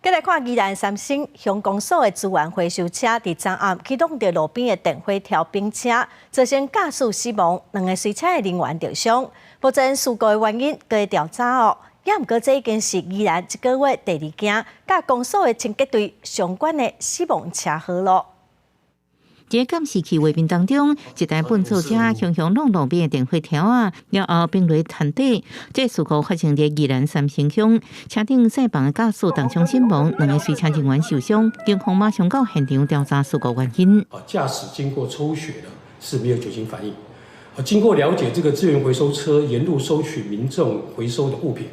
繼來看宜蘭三星鄉公所的資源回收車，佇昨暗去挵著路邊的電火條餅車，造成駕駛死亡，兩个隨車的人員著傷。目前事故的原因閣咧調查哦。也毋過這已經是宜蘭這个月第二件佮公所的清潔隊相關的死亡車禍囉。佇監視器畫面當中，一台糞掃車雄雄挵路邊的電火條仔，了後並落田底。這事故發生佇宜蘭三星鄉，車頂載房的駕駛當場身亡，兩个隨車人員受傷。警方馬上到現場調查事故原因。啊，駕駛經過抽血呢是沒有酒精反應。啊，經過了解，這個資源回收車沿路收取民眾回收的物品，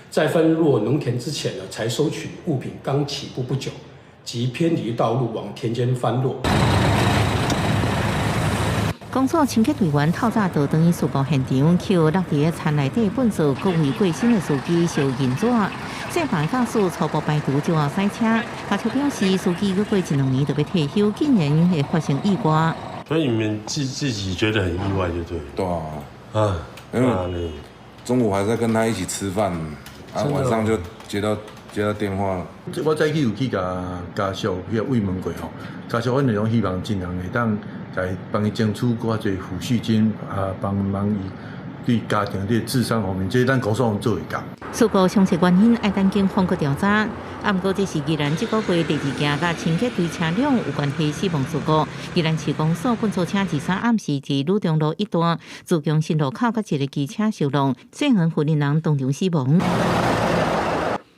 在翻落農田之前呢，才收取物品，剛起步不久，即偏離道路往田間翻落。公所清潔隊員透早就轉去事故現場，抾落佇田內底糞掃各位過身的司機燒銀紙。載房駕駛初步排除酒後駛車，家屬表示司機閣過一兩年就欲退休，竟然會發生意外。所以你們自己覺得很意外，就對。對啊。啊，因為中午還在跟他一起吃飯，啊，晚上就接到電話。我早起有去共家屬去慰問過吼，家屬阮就講希望盡量會當來幫伊爭取閣較濟撫恤金啊，幫忙伊對家庭的治喪方面，這咱公所攏做會到。事故詳細原因愛等警方閣調查。啊，毋過這是宜蘭這個月第二件佮清潔隊車輛有關係死亡事故。宜蘭市公所糞掃車23暗時佇魯中路一段自強新路口佮一个機車相挵，姓黃婦人當場死亡。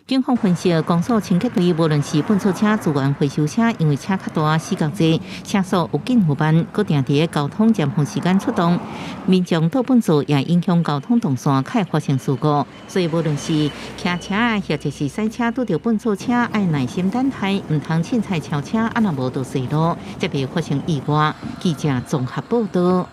警方分析，公所清潔隊無論是糞掃車、資源回收車，因為車較大、死角濟，車速有緊有慢，閣定佇交通尖峰時間出動，民眾倒糞掃也影響交通動線，較會發生事故。所以無論是騎車或者是駛車拄著糞掃車，愛耐心等待，毋通凊彩超車，啊若無就踅路，才袂發生意外。記者綜合報道。